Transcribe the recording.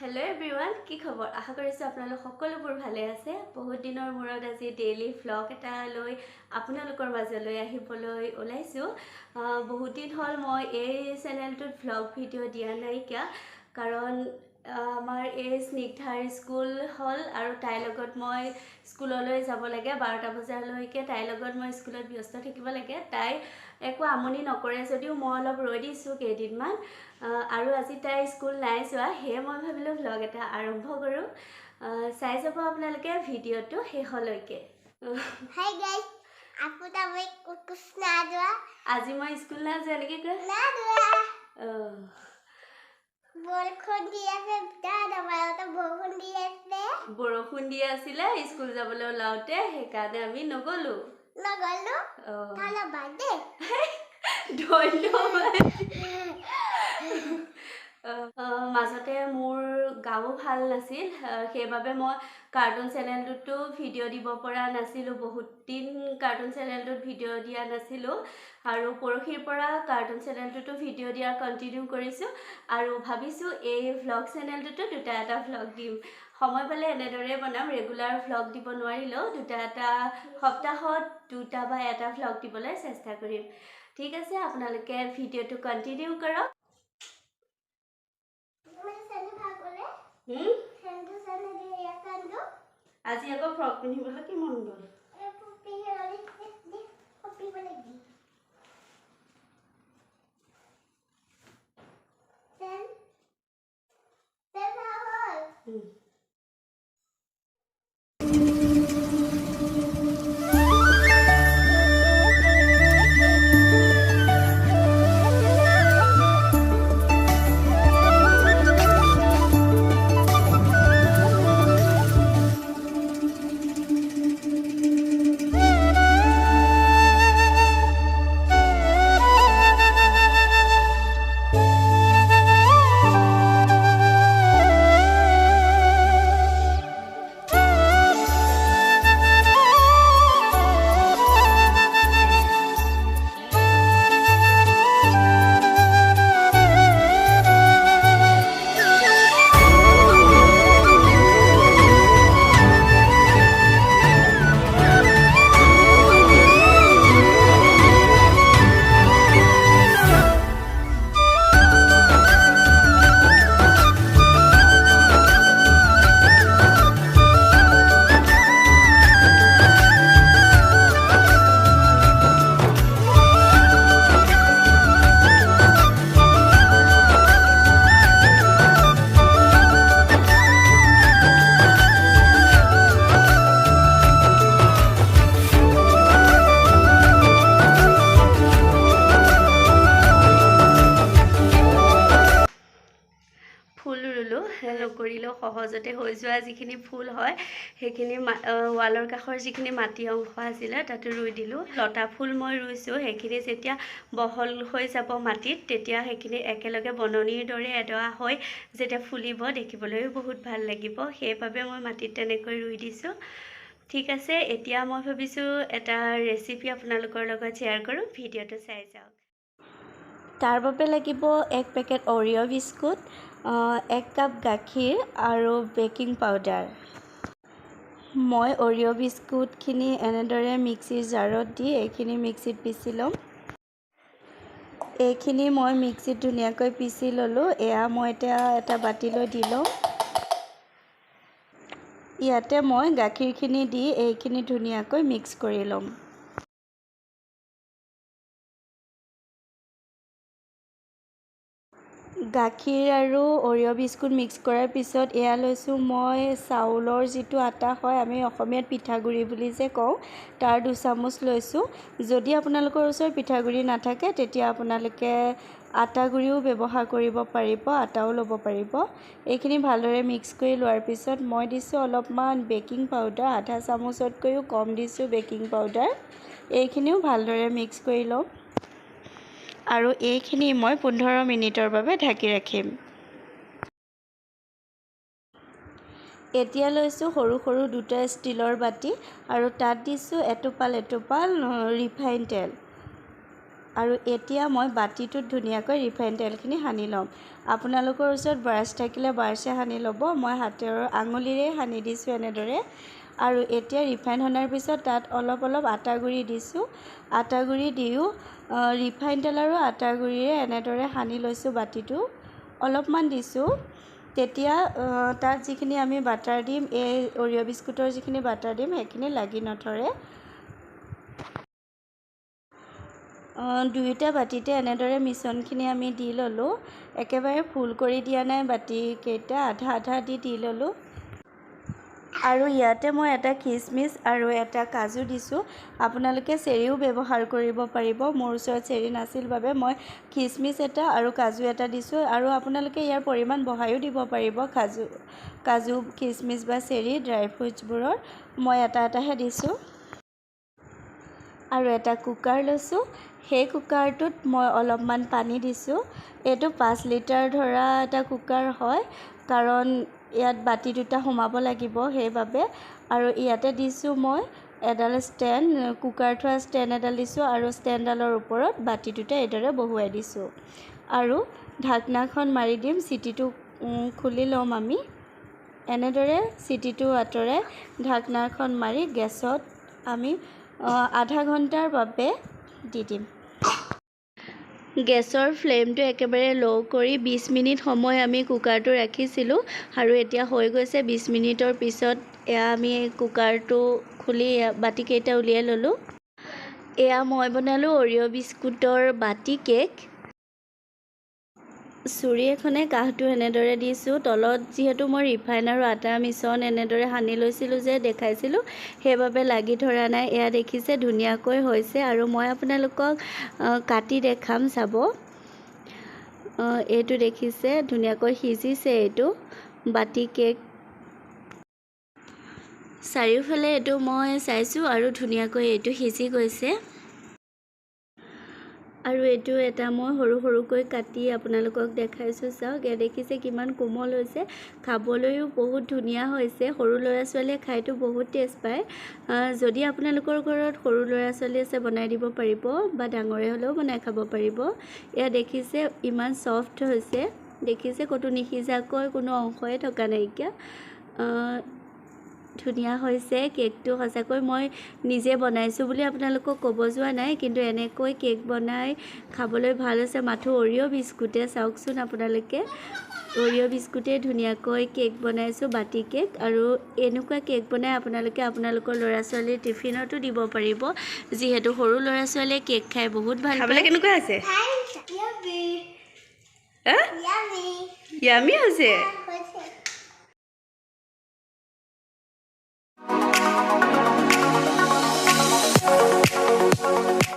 Hello' everyone, কি খবৰ? আশা কৰিছোঁ আপোনালোক সকলোবোৰ ভালে আছে। বহুত দিনৰ মূৰত আজি ডেইলি ভ্লগ এটা লৈ আপোনালোকৰ মাজলৈ আহিবলৈ ওলাইছোঁ। বহুত দিন হ'ল মই এই চেনেলটোত ভ্লগ ভিডিঅ' দিয়া নাইকিয়া, কাৰণ আমাৰ এই স্নিগ্ধাৰ স্কুল হ'ল আৰু তাইৰ লগত মই স্কুললৈ যাব লাগে। 12টা বজালৈকে তাইৰ লগত মই স্কুলত ব্যস্ত থাকিব লাগে। তাই একো আমনি নকৰে যদিও মই অলপ ৰৈ দিছোঁ কেইদিনমান। আৰু আজি তাই স্কুল নাই যোৱা, সেয়ে মই ভাবিলোঁ ভ্লগ এটা আৰম্ভ কৰোঁ। চাই যাব আপোনালোকে ভিডিঅ'টো শেষলৈকে। হাই গাইস, আপোনাৰ মই কুকুচ না যোৱা। আজি মই স্কুল নাই যোৱা এনেকৈ কয়। না যোৱা। অঁ। বৰষুণ দি আছে, দাদা বৰষুণ দি আছে। বৰষুণ দি আছিলে স্কুল যাবলৈ ওলাওঁতে, সেইকাৰণে আমি নগ'লো। নগ'লো। অঁ। ধন্যবাদ দেই। ধন্যবাদ। মাজতে মোৰ গাও ভাল নাছিল, সেইবাবে মই কাৰ্টুন চেনেলটোতো ভিডিঅ' দিব পৰা নাছিলোঁ। বহুত দিন কাৰ্টুন চেনেলটোত ভিডিঅ' দিয়া নাছিলোঁ আৰু পৰহিৰ পৰা কাৰ্টুন চেনেলটোতো ভিডিঅ' দিয়া কণ্টিনিউ কৰিছোঁ আৰু ভাবিছোঁ এই ভ্লগ চেনেলটোতো দুটা এটা ভ্লগ দিম। সময় পালে এনেদৰে বনাম। ৰেগুলাৰ ভ্লগ দিব নোৱাৰিলেও দুটা এটা, সপ্তাহত দুটা বা এটা ভ্লগ দিবলৈ চেষ্টা কৰিম। ঠিক আছে, আপোনালোকে ভিডিঅ'টো কণ্টিনিউ কৰক। তুমি চেনি ভাল কৰে? হুম? চেনটো চেনি দিয়ে ইয়াত চেনটো। আজি আকৌ ফ্ৰক পিন্ধিবলৈ কি মন গ'ল? এই পিন্ধিবলৈ দি, পিন্ধিবলৈ দি। চেন চেন ভাল হ'ল। ফুল ৰুলোঁ, নকৰিলেও সহজতে হৈ যোৱা যিখিনি ফুল হয় সেইখিনি ৱালৰ কাষৰ যিখিনি মাটি অংশ আছিলে তাতে ৰুই দিলোঁ। লতা ফুল মই ৰুইছোঁ, সেইখিনি যেতিয়া বহল হৈ যাব মাটিত তেতিয়া সেইখিনি একেলগে বননিৰ দৰে এডৰা হৈ যেতিয়া ফুলিব দেখিবলৈও বহুত ভাল লাগিব, সেইবাবে মই মাটিত তেনেকৈ ৰুই দিছোঁ। ঠিক আছে, এতিয়া মই ভাবিছোঁ এটা ৰেচিপি আপোনালোকৰ লগত শ্বেয়াৰ কৰোঁ, ভিডিঅ'টো চাই যাওক। তাৰ বাবে লাগিব এক পেকেট অৰিঅ' বিস্কুট, 1 কাপ গাখীৰ আৰু বেকিং পাউডাৰ। মই অৰিঅ' বিস্কুটখিনি এনেদৰে মিক্সিৰ জাৰত দি এইখিনি মিক্সিত পিচি ল'ম। এইখিনি মই মিক্সিত ধুনীয়াকৈ পিচি ল'লোঁ। এয়া মই এতিয়া এটা বাতিলৈ দি ল'ম। ইয়াতে মই গাখীৰখিনি দি এইখিনি ধুনীয়াকৈ মিক্স কৰি ল'ম। গাখীৰ আৰু অৰিঅ' বিস্কুট মিক্স কৰাৰ পিছত এয়া লৈছোঁ মই চাউলৰ যিটো আটা হয়, আমি অসমীয়াত পিঠাগুড়ি বুলি যে কওঁ, তাৰ 2 চামুচ লৈছোঁ। যদি আপোনালোকৰ ওচৰত পিঠাগুড়ি নাথাকে তেতিয়া আপোনালোকে আটাগুড়িও ব্যৱহাৰ কৰিব পাৰিব, আটাও ল'ব পাৰিব। এইখিনি ভালদৰে মিক্স কৰি লোৱাৰ পিছত মই দিছোঁ অলপমান বেকিং পাউডাৰ, আধা চামুচতকৈও কম দিছোঁ বেকিং পাউডাৰ। এইখিনিও ভালদৰে মিক্স কৰি ল'ম আৰু এইখিনি মই 15 মিনিটৰ বাবে ঢাকি ৰাখিম। এতিয়া লৈছোঁ সৰু সৰু দুটা ষ্টীলৰ বাতি আৰু তাত দিছোঁ এটোপাল এটোপাল ৰিফাইন তেল। আৰু এতিয়া মই বাতিটোত ধুনীয়াকৈ ৰিফাইন তেলখিনি সানি ল'ম। আপোনালোকৰ ওচৰত ব্ৰাছ থাকিলে ব্ৰাছে সানি ল'ব, মই হাতেৰ আঙুলিৰে সানি দিছোঁ এনেদৰে। আৰু এতিয়া ৰিফাইন সনাৰ পিছত তাত অলপ অলপ আটা গুড়ি দিছোঁ। আটা গুড়ি দিও ৰিফাইন তেল আৰু আটা গুড়িৰে এনেদৰে সানি লৈছোঁ বাতিটো, অলপমান দিছোঁ। তেতিয়া তাত যিখিনি আমি বাটাৰ দিম, এই অৰিঅ' বিস্কুটৰ যিখিনি বাটাৰ দিম সেইখিনি লাগি নধৰে। দুয়োটা বাতিতে এনেদৰে মিশ্ৰণখিনি আমি দি ল'লোঁ। একেবাৰে ফুল কৰি দিয়া নাই বাতিকেইটা, আধা আধা দি দি ল'লোঁ। আৰু ইয়াতে মই এটা খিচমিচ আৰু এটা কাজু দিছোঁ। আপোনালোকে চেৰিও ব্যৱহাৰ কৰিব পাৰিব। মোৰ ওচৰত চেৰি নাছিল বাবে মই খিচমিচ এটা আৰু কাজু এটা দিছোঁ। আৰু আপোনালোকে ইয়াৰ পৰিমাণ বঢ়াইও দিব পাৰিব, কাজু খিচমিচ বা চেৰি ড্ৰাই ফ্ৰুটছবোৰৰ। মই এটা এটাহে দিছোঁ। আৰু এটা কুকাৰ লৈছোঁ, সেই কুকাৰটোত মই অলপমান পানী দিছোঁ। এইটো 5 লিটাৰ ধৰা এটা কুকাৰ হয়, কাৰণ ইয়াত বাতি দুটা সোমাব লাগিব সেইবাবে। আৰু ইয়াতে দিছোঁ মই এডাল ষ্টেণ্ড, কুকাৰ থোৱা ষ্টেণ্ড এডাল দিছোঁ আৰু ষ্টেণ্ডডালৰ ওপৰত বাতি দুটা এইদৰে বহুৱাই দিছোঁ। আৰু ঢাকনাখন মাৰি দিম, চিটিটো খুলি ল'ম আমি। এনেদৰে চিটিটো আঁতৰাই ঢাকনাখন মাৰি গেছত আমি আধা ঘণ্টাৰ বাবে দি দিম। গেছৰ ফ্লেমটো একেবাৰে ল' কৰি 20 মিনিট সময় আমি কুকাৰটো ৰাখিছিলোঁ আৰু এতিয়া হৈ গৈছে। 20 মিনিটৰ পিছত এয়া আমি কুকাৰটো খুলি বাতিকেইটা উলিয়াই ল'লোঁ। এয়া মই বনালোঁ অৰিঅ' বিস্কুটৰ বাতি কেক। চুৰি এখনে কাঁহটো এনেদৰে দিছোঁ। তলত যিহেতু মই ৰিফাইন আৰু আটা মিশ্ৰণ এনেদৰে সানি লৈছিলোঁ যে দেখাইছিলোঁ, সেইবাবে লাগি ধৰা নাই। এয়া দেখিছে ধুনীয়াকৈ হৈছে। আৰু মই আপোনালোকক কাটি দেখাম, চাব। এইটো দেখিছে ধুনীয়াকৈ সিজিছে এইটো বাতি কেক। চাৰিওফালে এইটো মই চাইছোঁ আৰু ধুনীয়াকৈ এইটো সিজি গৈছে। আৰু এইটো এটা মই সৰু সৰুকৈ কাটি আপোনালোকক দেখাইছোঁ, চাওক। এয়া দেখিছে কিমান কোমল হৈছে, খাবলৈও বহুত ধুনীয়া হৈছে। সৰু ল'ৰা ছোৱালীয়ে খাইতো বহুত টেষ্ট পায়। যদি আপোনালোকৰ ঘৰত সৰু ল'ৰা ছোৱালী আছে বনাই দিব পাৰিব, বা ডাঙৰে হ'লেও বনাই খাব পাৰিব। এয়া দেখিছে ইমান ছফ্ট হৈছে, দেখিছে ক'তো নিসিজাকৈ কোনো অংশই থকা নাইকিয়া। ধুনীয়া হৈছে কেকটো। সঁচাকৈ মই নিজে বনাইছোঁ বুলি আপোনালোকক ক'ব যোৱা নাই, কিন্তু এনেকৈ কেক বনাই খাবলৈ ভাল হৈছে। মাথো অৰিঅ' বিস্কুটে, চাওকচোন আপোনালোকে, অৰিঅ' বিস্কুটে ধুনীয়াকৈ কেক বনাইছোঁ, বাতি কেক। আৰু এনেকুৱা কেক বনাই আপোনালোকে আপোনালোকৰ ল'ৰা ছোৱালীৰ টিফিনতো দিব পাৰিব, যিহেতু সৰু ল'ৰা ছোৱালীয়ে কেক খাই বহুত ভাল খাবলৈ পায়। কেনেকুৱা হৈছে? য়ামি হৈছে।